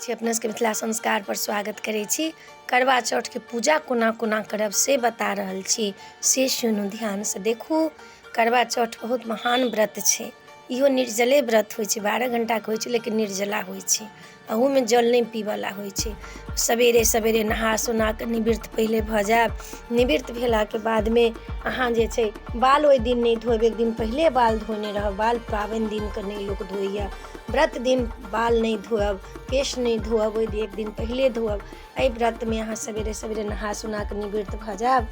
छी अपना सबके मिथिला संस्कारपर स्वागत करै छी। करवा चौठके पूजा कोना कोना करब से बता रहल छी, से सुनू, ध्यानसँ देखू। करवा चौठ बहुत महान व्रत छै। इहो निर्जले व्रत होइ छै, 12 घण्टाके होइ छै, लेकिन निर्जला होइ छै। अहूमे जल नहि पीबऽवला होइ छै। सवेरे सवेरे नहा सोना कऽ निवृत्त पहिले भऽ जायब। निवृत्त भेलाके बादमे अहाँ जे छै बाल ओहि दिन नहि धोएब, एक दिन पहिले बाल धोने रहब। बाल पाबनि दिनके नहि लोक धोइए। व्रत दिन बाल नहि धोअब, केश नहि धोअब, ओहि एक दिन पहिले धोअब। एहि व्रतमे अहाँ सवेरे सवेरे नहा सोना कऽ निवृत्त भऽ जायब।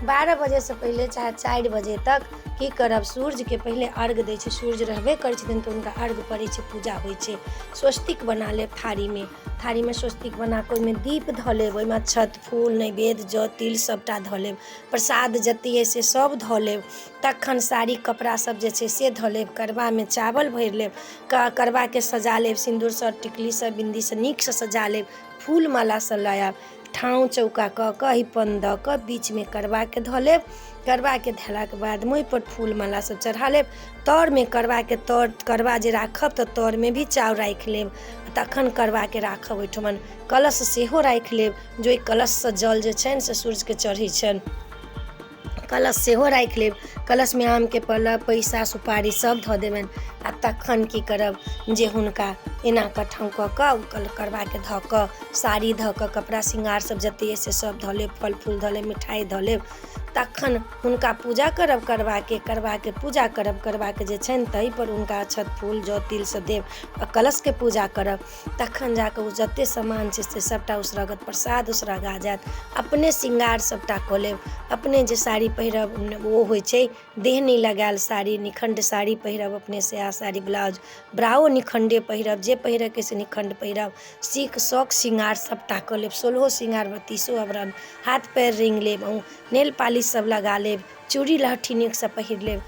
12 बजेसँ पहिले चाहे 4 बजे तक की करब, सूर्यके पहिले अर्घ दै छै। सूर्य रहबे करै छथिन तऽ हुनका अर्घ पड़ै छै, पूजा होइ छै। स्वस्तिक बना लेब थारीमे, थारीमे स्वस्तिक बना कऽ ओहिमे दीप धऽ लेब, ओहिमे अक्षत, फूल, नैवेद्य, जौ, तिल सभटा धऽ लेब, प्रसाद जते अइ से सभ धऽ लेब। तखन साड़ी कपड़ा सब जे छै से धऽ लेब, करबामे चावल भरि लेब, करबाके सजा लेब, सिन्दूरसँ, टिकलीसँ, बिन्दीसँ नीकसँ सजा लेब, फूल माला सब लऽ आयब। ठाँव चौका कऽ कऽ अहिपन दऽ कऽ बीचमे करबाके धऽ लेब। करबाके धेलाके बादमे ओहिपर फूल माला सब चढ़ा लेब। तरमे करबाके तर करबा जे राखब तऽ तरमे भी चाउर राखि लेब, तखन करबाके राखब। ओहिठमन कलश सेहो राखि लेब, जे ओहि कलशसँ जल जे छनि से सूर्यके चढ़ै छनि। कलश सेहो राखि लेब, कलशमे आमके पल्लव, पैसा, सुपारी सब धऽ देबनि। आ तखन की करब जे हुनका एना कऽ ठाँव कऽ कऽ करबाके धऽ कऽ, साड़ी धऽ कऽ, कपड़ा श्रृंगार सब जते अइ से सब धऽ लेब, फल फूल धऽ लेब, मिठाइ धऽ लेब। तखन हुनका पूजा करब, करबाके करबाके पूजा करब। करबाके जे छनि ताहिपर हुनका अक्षत, फूल, जौ, तिल सब देब आ कलशके पूजा करब। तखन जाकऽ ओ जते सामान छै से सभटा उसरगत, प्रसाद उसरगा जायत। अपने श्रृंगार सभटा कऽ लेब। अपने जे साड़ी पहिरब ओ होइ छै देह नहि लगायल साड़ी, निखण्ड साड़ी पहिरब अपने, साया, साड़ी, ब्लाउज ब्राओ निखण्डे पहिरब, जे पहिरऽके से निखण्ड पहिरब। सीख शौक श्रृंगार सभटा कऽ लेब, सोलहो श्रृंगार, बत्तीसो आभरण, हाथ पएर रङ्गि लेब, नेल पालिश सब लगा लेब, चूड़ी लहठी नीकसँ पहिर लेब,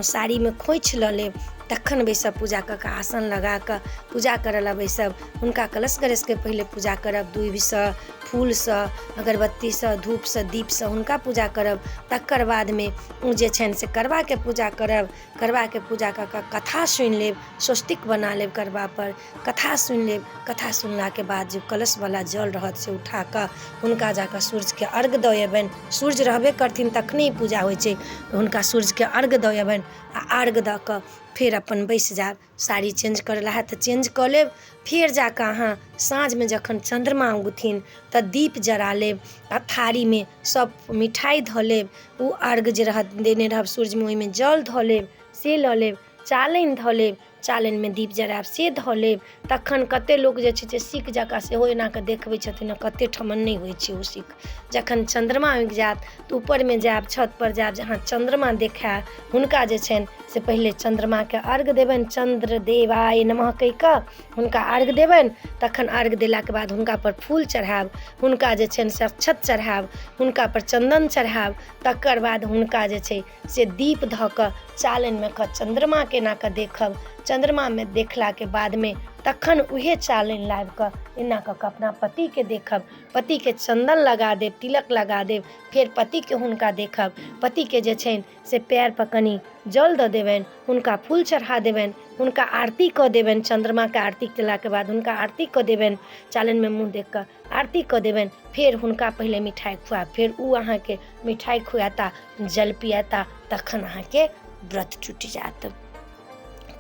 साड़ीमे खोँइछ लऽ लेब। तखन बैसब पूजा कऽ कऽ, आसन लगा कऽ पूजा करऽ लए बैसब। हुनका कलश गणेशके पहिले पूजा करब, दूभिसँ, फूलसँ, अगरबत्तीसँ, धूपसँ, दीपसँ हुनका पूजा करब। तकर बादमे ओ जे छनि से करबाके पूजा करब। करबाके पूजा कऽ कऽ कथा सुनि लेब, स्वस्तिक बना लेब करबापर, कथा सुनि लेब। कथा सुनलाके बाद जे कलशवला जल रहत से उठा कऽ हुनका जा कऽ सूर्यके अर्घ दऽ अयबनि। सूर्य रहबे करथिन तखने ई पूजा होइ छै। हुनका सूर्यके अर्घ दऽ अयबनि आ अर्घ दऽ कऽ फेर अपन बैसि जायब। साड़ी चेंज करल हैत तऽ चेंज कऽ लेब। फेर जा कऽ अहाँ साँझमे जखन चन्द्रमा उगथिन तऽ दीप जरा लेब आ थारीमे सभ मिठाइ धऽ लेब। ओ अर्घ जे रहत देने रहब सूर्यमे, ओहिमे जल धऽ लेब, से लऽ लेब, चालनि धऽ लेब, चालनिमे दीप जरायब से धऽ लेब। तखन कतेक लोक जे छै से सीक जकाँ सेहो एना कऽ देखबै छथिन आ कतेक ठमन नहि होइ छै ओ सीक। जखन चन्द्रमा उगि जायत तऽ ऊपरमे जायब, छतपर जायब, जहाँ चन्द्रमा देखाय, हुनका जे छनि से पहिले चन्द्रमाके अर्घ देबनि। चन्द्र देवाय नमः कहि कऽ हुनका अर्घ देबनि। तखन अर्घ देलाके बाद हुनकापर फूल चढ़ायब, हुनका जे छनि से अक्षत चढ़ायब, हुनकापर चन्दन चढ़ायब। तकर बाद हुनका जे छै से दीप धऽ कऽ चालनिमे कऽ चन्द्रमाके एना कऽ देखब। चन्द्रमामे देखलाके बादमे तखन उएह चालनि लाबि कऽ एना कऽ कऽ अपना पतिके देखब, पतिके चन्दन लगा देब, तिलक लगा देब। फेर पतिके हुनका देखब, पतिके जे छनि से पएरपर कनि जल दऽ देबनि, हुनका फूल चढ़ा देबनि, हुनका आरती कऽ देबनि। चन्द्रमाके आरती केलाके बाद हुनका आरती कऽ देबनि, चालनिमे मुँह देखि कऽ आरती कऽ देबनि। फेर हुनका पहिले मिठाइ खुआयब, फेर ओ अहाँके मिठाइ खुएता, जल पिएता, तखन अहाँके व्रत टूटि जायत।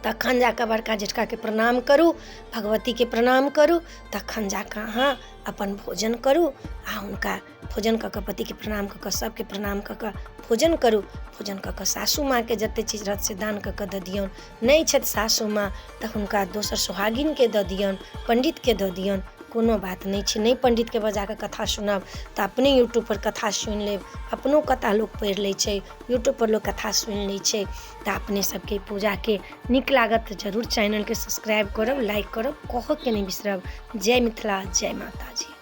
तखन जा कऽ बड़का जेठकाके प्रणाम करू, भगवतीके प्रणाम करू, तखन जा कऽ अहाँ अपन भोजन करू। आ हुनका भोजन कऽ कऽ, पतिके प्रणाम कऽ कऽ, सभके प्रणाम कऽ कऽ भोजन करू। भोजन कऽ कऽ सासू माँके जतेक चीज रहत से दान कऽ कऽ दऽ दियौन। नहि छथि सासू माँ तऽ हुनका दोसर सोहागिनके दऽ दियौन, पण्डितके दऽ दियौन, कोनो बात नहि छै। नहि पण्डितके बजा कऽ कथा सुनब तऽ अपने यूट्यूबपर कथा सुनि लेब। अपनो कथा लोक पढ़ि लै छै, यूट्यूबपर लोक कथा सुनि लै छै। तऽ अपने सबके पूजाके नीक लागत तऽ जरूर चैनलके सब्सक्राइब करब, लाइक करब, कहऽके नहि बिसरब। जय मिथिला, जय माताजी।